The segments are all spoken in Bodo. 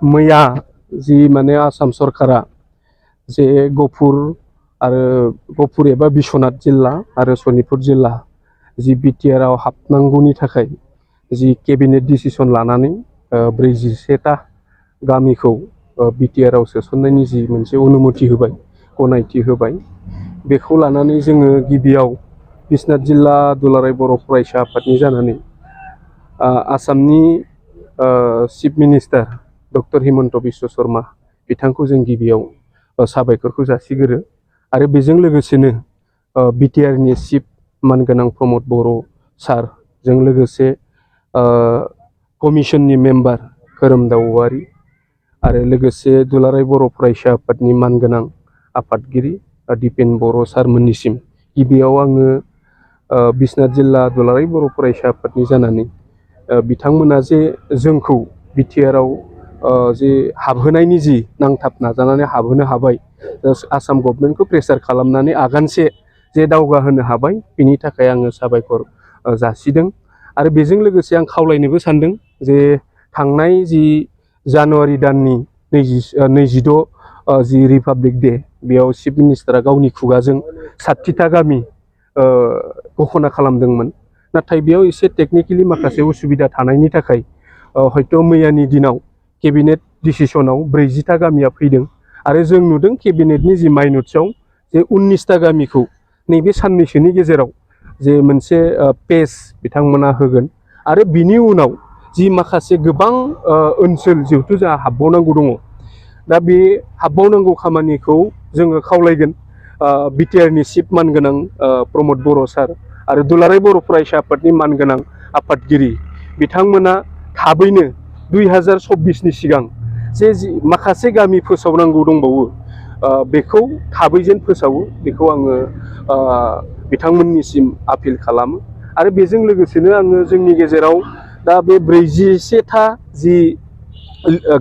मैया जि माने आसाम सरकारा जे गफुर एबा बिश्वनाथ जिल्ला आरो सनितपुर जिल्ला जि बिटिआरआव हाबनांगौनि थाखाय जि केबिनेट डिसिसन लानानै 41टा गामिखौ बिटिआरआव सोसननायनि जि मोनसे अनुमति होबाय गनायथि होबाय बेखौ लानानै जोङो गिबियाव बिश्वनाथ जिल्ला दुलाराय बर' फरायसा आफादनि जानानै आसामनि chief minister doctor Himanta Biswa Sharma बिथांखौ जों गिबियाव साबायखरखौ जासिगोरो आरो बेजों लोगोसेनो बिटिआरनि चिफ मानगोनां प्रमद बर' सारजों लोगोसे कमिसननि मेम्बार खोरोमदाव औवारि आरो लोगोसे दुलाराय बर' फरायसा आफादनि मानगोनां आफादगिरि दिपेन बर' सारमोननिसिम गिबियाव आङो बिश्वनाथ जिल्ला दुलाराय बर' फरायसा आफादनि जानानै बिथांमोना जे जोंखौ बिटिआरआव जे हाबहोनायनि जि नांथाब नाजानानै हाबहोनो हाबाय आसाम गभर्नमेन्टखौ प्रेसार खालामनानै आगानसे जे दावगाहोनो हाबाय बिनि थाखाय आङो साबायखर जासिदों आरो बेजों लोगोसे आं खावलायनोबो सानदों जे थांनाय जि जानुवारि दाननि 26 जि रिपाब्लिक डे बेयाव चिफ मिनिस्टारा गावनि खुगाजों 60टा गामि घोषणा खालामदोंमोन नाथाय बेयाव एसे टेकनिकेलि माखासे उसुबिदा थानायनि थाखाय हयथ' मैयानि दिनाव केबिनेट डिसिसनाव 40टा गामिया फैदों आरो जों नुदों केबिनेटनि जि माइनट्सआव जे 19टा गामिखौ नैबे साननैसोनि गेजेराव जे मोनसे पेज बिथांमोना होगोन आरो बिनि उनाव जि माखासे गोबां ओनसोल जिहेथु जोंहा हाबबावनांगौ दङ दा बे हाबबावनांगौ खामानिखौ जोङो खावलायगोन बिटिआरनि चिफ मानगोनां प्रमद बर' सार आरो दुलाराय बर' फरायसा आफादनि मानगोनां आफादगिरि बिथांमोना थाबैनो 2024नि सिगां जे माखासे गामि फोसावनांगौ दंबावो बेखौ थाबै जेन फोसावो बेखौ आङो बिथांमोननिसिम आपिल खालामो आरो बेजों लोगोसेनो आङो जोंनि गेजेराव दा बे 41टा जि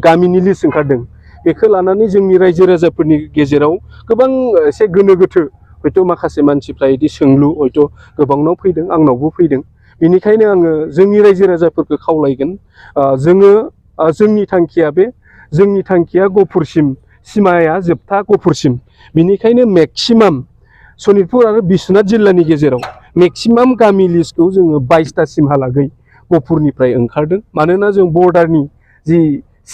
गामिनि लिस्ट ओंखारदों बेखौ लानानै जोंनि रायजो राजाफोरनि गेजेराव गोबां एसे गोनो गोथो हयथ' माखासे मानसिफ्रा बिदि सोंलु हयथ' गोबांनाव फैदों आंनावबो फैदों बेनिखायनो आङो जोंनि रायजो राजाफोरखौ खावलायगोन जोंनि थांखिया गफुरसिम सिमाया जोबथा गफुरसिम बेनिखायनो मेक्सिमाम सनितपुर आरो बिश्वनाथ जिल्लानि गेजेराव मेक्सिमाम गामि लिस्टखौ जोङो 22टासिमहालागै गफुरनिफ्राय ओंखारदों मानोना जों बर्डारनि जि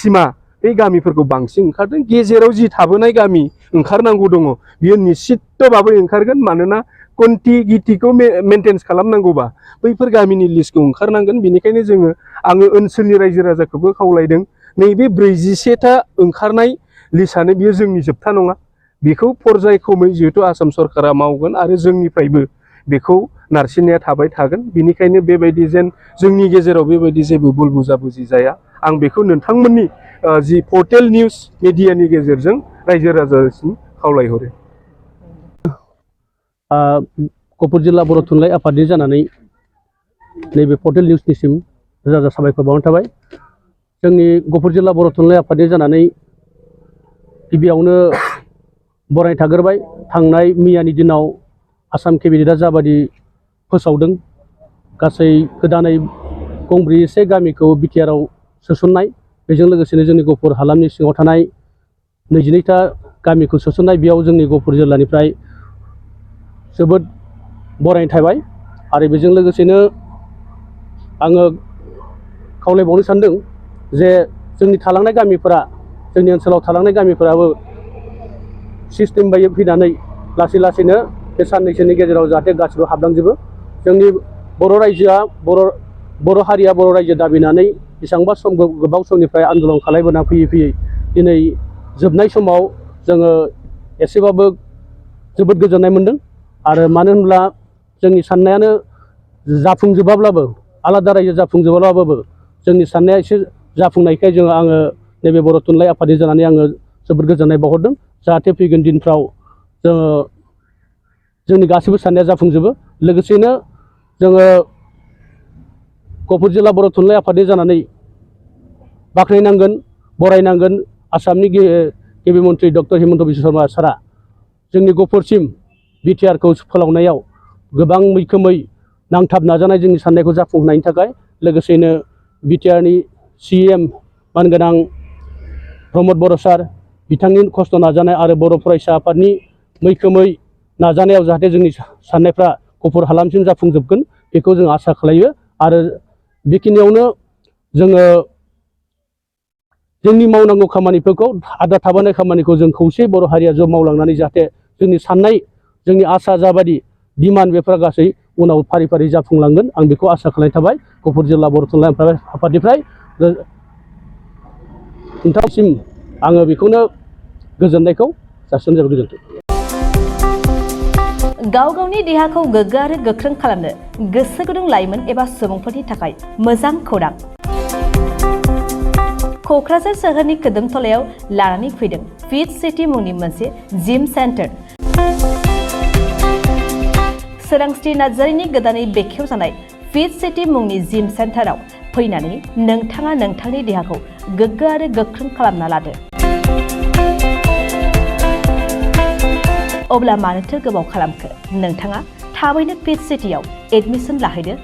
सिमा बे गामिफोरखौ बांसिन ओंखारदों गेजेराव जि थाबोनाय गामि ओंखारनांगौ दङ बियो निश्चितभाबै ओंखारगोन मानोना कन्टिगिटिखौ मेनटेन्स खालामनांगौबा बैफोर गामिनि लिस्टखौ ओंखारनांगोन बेनिखायनो आङो ओनसोलनि रायजो राजाखौबो खावलायदों नैबे 41टा ओंखारनाय लिस्टआनो बियो जोंनि जोबथा नङा बेखौ पर्यायक्रमै जिहेतु आसाम सरकारा मावगोन आरो जोंनिफ्रायबो बेखौ नारसिननाया थाबाय थागोन बेनिखायनो बेबायदि जेन जोंनि गेजेराव बेबायदि जेबो बुल बुजाबुजि जाया आं बेखौ नोंथांमोननि जि पर्टेल निउस मिडियानि गेजेरजों रायजो राजासिम खावलायहरो गफुर जिल्ला बर' थुनलाइ आफादनि जानानै नैबे पर्टेल निउसनिसिम रोजा रोजा साबायखर बावनाय थाबाय जोंनि गफुर जिल्ला बर' थुनलाइ आफादनि जानानै गिबियावनो बरायनाय थाग्रोबाय थांनाय मैयानि दिनाव आसाम केबिनेटआ जाबादि फोसावदों गासै गोदानै गंब्रैसे गामिखौ बिटिआरआव सोसननाय बेजों लोगोसेनो जोंनि गफुर हालामनि सिङाव थानाय 22टा गामिखौ सोसननाय बेयाव जोंनि गफुर जिल्लानिफ्राय जोबोद बरायनाय थाबाय आरो बेजों लोगोसेनो आङो खावलायबावनो सानदों जे जोंनि थालांनाय गामिफोरा जोंनि ओनसोलाव थालांनाय गामिफोराबो सिस्टेम बायदि फैनानै लासै लासैनो बे साननैसोनि गेजेराव जाहाथे गासिबो हाबलांजोबो जोंनि बर' रायजोआ बर' हारिया बर' रायजो दाबिनानै बेसेबांबा सम गोबाव समनिफ्राय आन्दलन खालामबोना फैयै दिनै जोबनाय समाव जोङो एसेबाबो जोबोद गोजोननाय मोनदों आरो मानो होनब्ला जोंनि साननायानो जाफुंजोबाब्लाबो आलादा रायजो जाफुंजोबाब्लाबो जोंनि साननाया एसे जाफुंनायखाय आङो नैबे बर' थुनलाइ आफादनि जानानै आङो जोबोद गोजोननाय बावहरदों जाहाथे फैगोन दिनफ्राव जोङो जोंनि गासैबो साननाया जाफुंजोबो लोगोसेनो जोङो गफुर जिल्ला बर' थुनलाइ आफादनि जानानै बाख्नायनांगोन बरायनांगोन आसामनि गिबि मन्थ्रि डक्टर हिमन्त बिश्व शर्मा सारा जोंनि गफुरसिम बिटिआरखौ फोलावनायाव गोबां मैखोमै नांथाब नाजानाय जोंनि साननायखौ जाफुंहोनायनि थाखाय लोगोसेनो बिटिआरनि सिएम मानगोनां प्रमद बर' सार बिथांनि खस्थ' नाजानाय आरो बर' फरायसा आफादनि मैखोमै नाजानायाव जाहाथे जोंनि साननायफ्रा गुफुर हालामसिम जाफुंजोबगोन बेखौ जों आसा खालायो आरो बेखिनियावनो जोङो जोंनि मावनांगौ खामानिफोरखौ आद्रा थाबोनाय खामानिखौ जों खौसे बर' हारिया ज' मावलांनानै जाहाथे जोंनि साननाय जोंनि आसा जाबादि डिमान्ड बेफोर गासै उनाव फारि फारि जाफुंलांगोन आं बेखौ आसा खालामनाय थाबाय गफुर जिल्ला बर' थुनलाइ आफादनिफ्राय नोंथांसिम आङो बेखौनो गोजोननायखौ जासिनाय जाबाय। गोजोन्थों। गाव गावनि देहाखौ गोग्गो आरो गोख्रों खालामनो गोसो गुदुं लाइमोन एबा सुबुंफोरनि थाखाय मोजां खौरां। क'क्राझार सोहोरनि खोदोमथलायाव लानानै फैदों फिट सिटी मुंनि मोनसे जिम सेन्टार। सोरांस्रि नार्जारिनि गोदानै बेखेवजानाय फिट सिटी मुंनि जिम सेन्टाराव फैनानै नोंथाङा नोंथांनि देहाखौ गोग्गो आरो गोख्रों खालामना लादो। अब्ला मानोथो गोबाव खालामखो? नोंथाङा थाबैनो फिट सिटीआव एडमिसन लाहैदो।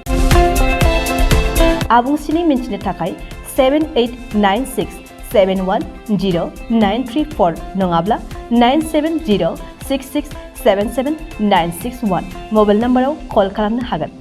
आबुंसिनै मिन्थिनो थाखाय 7896710934 नङाब्ला 9706677961 मबाइल नाम्बाराव कल खालामनो हागोन।